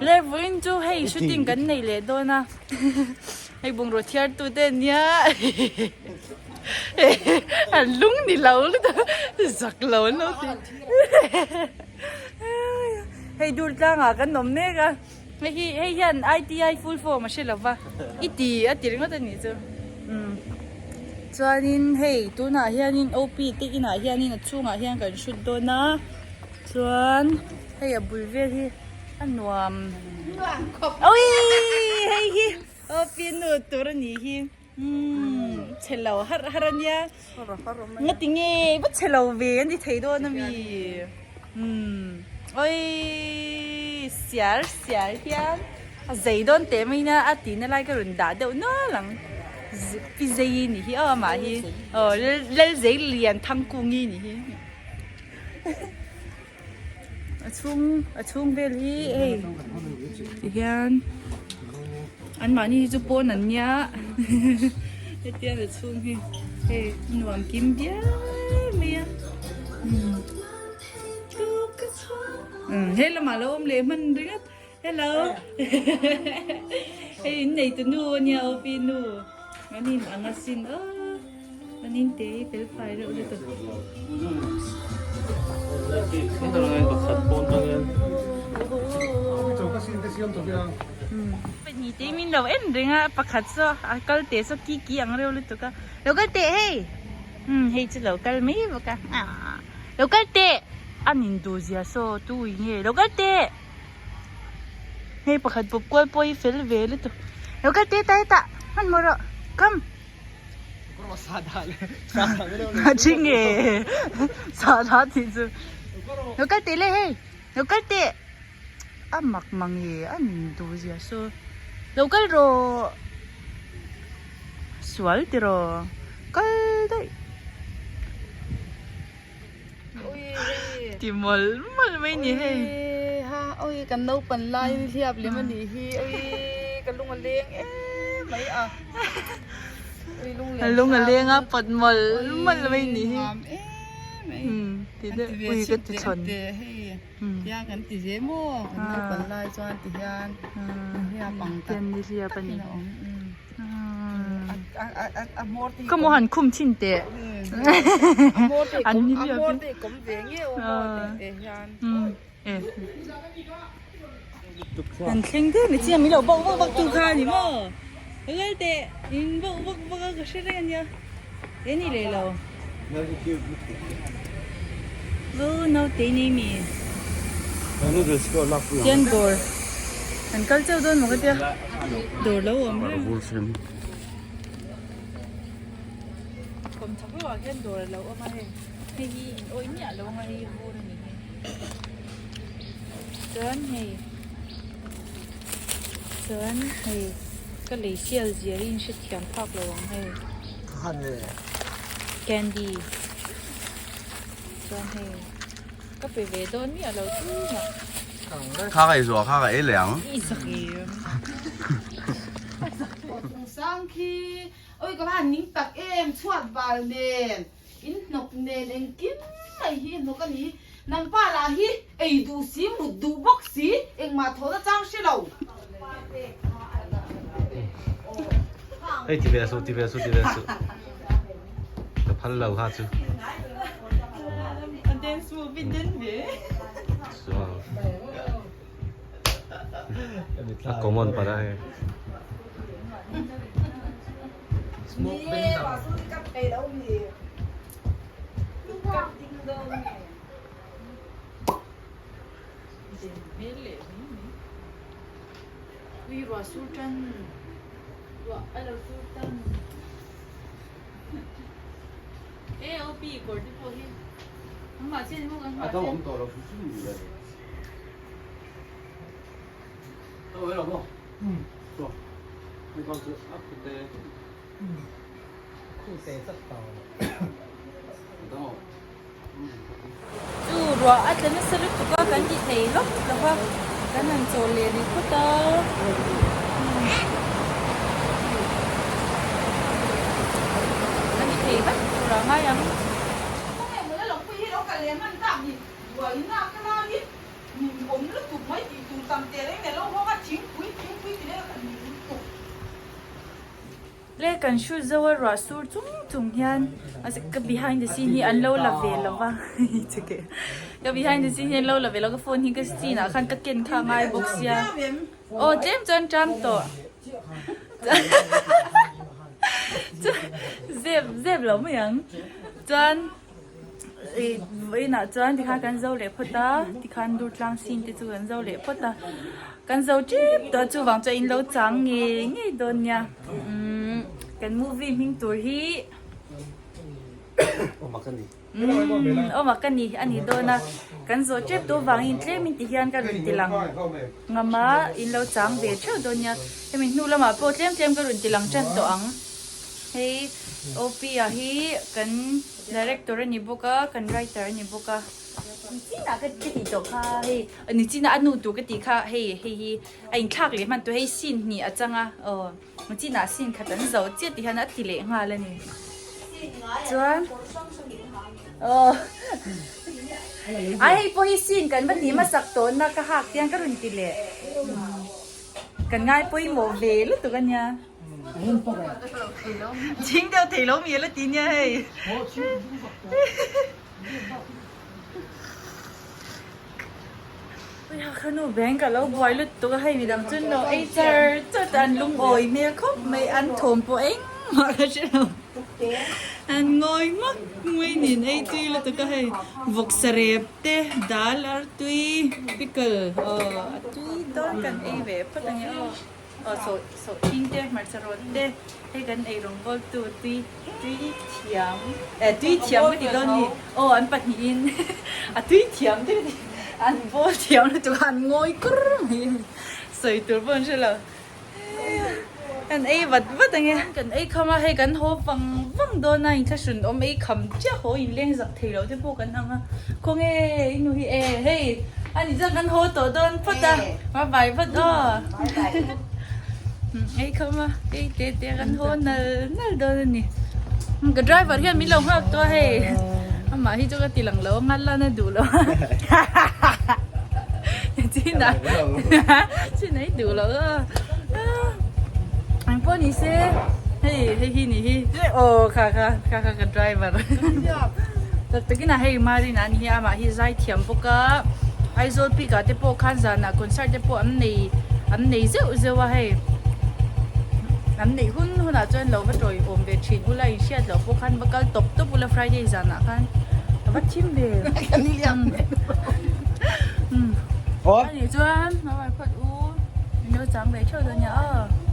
Le vawiin chu hei shooting kan nei leh dawn a hei bungraw thiar tu te ania an lung ni lo lutuk zak lo an lo ti hei dul tlangah kan awm mek a hei hi hei hian ITI full form a hre lo va i ti a ti ringawt a nih chu umm chuanin hei tunah hianin OP te inah hianin a chhungah hian kan shoot dawn a chuan hei a bul vel hi a nuam awii hei hi OP nu tur a nih hi umm chhe lo har har a nia nga ti nge va chhe lo ve a ni thei dawn a mi umm awii siar siar hian a zei dawn teh mai ina a tihna lai ka rawn dah deuh nual ang pi zei a nih hi aw amah hi aw Lalzei lian Thangkungi a nih hi. A chhung a chhung vel hi hei ti hian an mahni hi chu pawn an nia hetiang a chhung hi hei nuam kim viau mai a umm he lamah lo awm leh hman ringawt hello hei in nei tu nu ania aw pi nu an in ang asin aw. An in te hi fel fai reuh lutuk. Pahnih te min lo en reng a pakhat saw a kal teh saw ki ki ang reuh lutuk a lo kal teh hei umm hei chu lo kal mai bawk a lo kal teh a nin duh zia saw tu ui nge lo kal teh hei pakhat bawp kual pawh hi fel ve lutuk lo kal teh ta hetah hmanhmawh rawh come. A thi nge sahdah tih chu lo kal teh le hei lo kal teh a mak mang e a nin duh zia saw lo kal rawh sual tiraw kal daih ti mawlh mawlh mai ni hei ui kan naupan laiin hliap lem a nih hi ui ka lung a leng em mai a ui lung a lung a leng a pawt mawlh mawlh mai ni hi ti deuh ui ka ti chhawn hian kan ti ve maw kan naupan lai chuan ti hian hliap ang tak hliap a ni. A hmawr te hi Ka maw han khum thin teh. A hmawr te An ni a hliap hmawr hi. te kawm ve nge aw maw tih te hian. E. An thleng deuh ni chiang min lo bawk vak vak tu kha a ni maw. Lal teh in bawk vak vak a ka hre reng a nia. E ni leh lo. Aw naute nei mi. Tian dawr an kal chauh dawn maw ka tia dawr lo awm reng. Kawmchhak lawkah hian dawr a lo awm a hei hei hi in awih miah lo anga hei vur a ni hi chuan hei chuan hei ka lei sial zia hi in hrethiam phak lo ang hei. Candy chuan hei ka pe ve dawn miah lo tumah. Kha ka ei zuah kha ka ei leh ang. I zak em. Sang khi oi ka van ning tak em chhuat bal nen in hnawk nen engkim mai hi hnawk a ni nangpa lah hi ei duh si mut duh bawk si engmah thawhna chang hre lo. Hei ti ve suh ti ve suh ti ve suh ka phal lo kha chu. A dance move i den ve. A common para hei. Ui ruah sur tan ruah a lo sur tan e OP kawr te pawh hi an mah chian maw kan mah chian. A dang awm tawh lo hrim hrim ni le. Đâu ấy không? Ừ. Rồi. Mình còn sự áp tế. Khu tế rất tàu. Đâu. Chu ruah a tla nasa lutuk a kan ti thei lawk lo va kan han chawl leh rih phawt a kan ti thei vat tur ah ngai ang. Le kan shoot zo a ruah sur chung chung hian ka behind the scene hi an lo la ve lo va ka behind the scene hi an lo la ve lo ka phone hi ka scene ah khan ka ken kha ngai bawk sia aw tlem chuan ṭam tawh zep zep lo mai ang chuan ih vawiinah chuan tikhan kan zo leh phawt a tikhan dur tlang scene te chu kan zo leh phawt a kan zo tep tawh a chuvang chuan in lo chang ngei ngei dawn nia umm kan movie hming tur hi umm awm a ka ni a ni dawn a kan zo tep tawh vangin tlemin ti hian ka rawn ti lang ngam a in lo chang ve theuh dawn nia hemi hnu lamah pawh tlem tlem ka rawn ti lang tan tawh ang. Hei OP-a hi kan director a ni bawk a, kan writer a ni bawk a. Nichina ka tih tawh kha hei nichina a nu tur ka tih kha hei hei hi a inthlak leh hman tur hei scene hnih a chang a aw nichina scene khat an zo chiah tih hian a ti leh nghal a ni. Chuan aw a hei pawh hi scene kan va tih hmasak tawh na ka hak tiang ka rawn ti leh kan ngai pawimawh ve lutuk a nia. Ching deuh thei lo mi a la ti nia hei. Ui kha nu bank a lo buai lutuk a hei midang chu no ei char char te an lungawi hmel khawp mai an thawm pawh engmah ka hre lo. An ngawi hmak mai nen ei tui lutuk a hei vawksa rep te dal artui pickle aw a tui dawn kan ei ve phawt ang e aw. Aw sawh sawhthing te hmarcha rawt te hei kan ei rawngbawl tu tui tui thiam eh tui thiam ka ti dawn ni aw an pahnihin a tui thiam te ka ti an bawl thiam lutuk a an ngawi kur mai a ni sawi tur pawh an hre lo kan ei vat vat ang e. Kan ei kham a hei kan haw vang vang dawn a inthlahrun awm ei kham chiah haw inleng zak thei lo te pawh kan ang a khawnge i nu hi e hei a ni chuan kan haw tawh dawn phawt a bye bye phawt aw ei kham a ei te te kan haw nal nal dawn a ni ka driver hian min lo nghak tawh a hei amah hi chu ka ti lang lo a ngal lan a duh lo a chin ah chin ah i duh lo a Eng pawh ni se hei hei hi ni hi aw kha kha kha kha ka driver tak takin a hei Marina a ni hi amah hi zai thiam bawk a Aizawl peak ah te pawh khan zanah concert te pawh an nei an nei zeuh zeuh a hei an neih hun hunah chuan lo va tawiawm ve thin ula inhriat loh pawh khan va kal tawp tawp ula Friday zanah khan a va thim ve a nih chuan. U, min lo chang ve theuh dawn nia aw.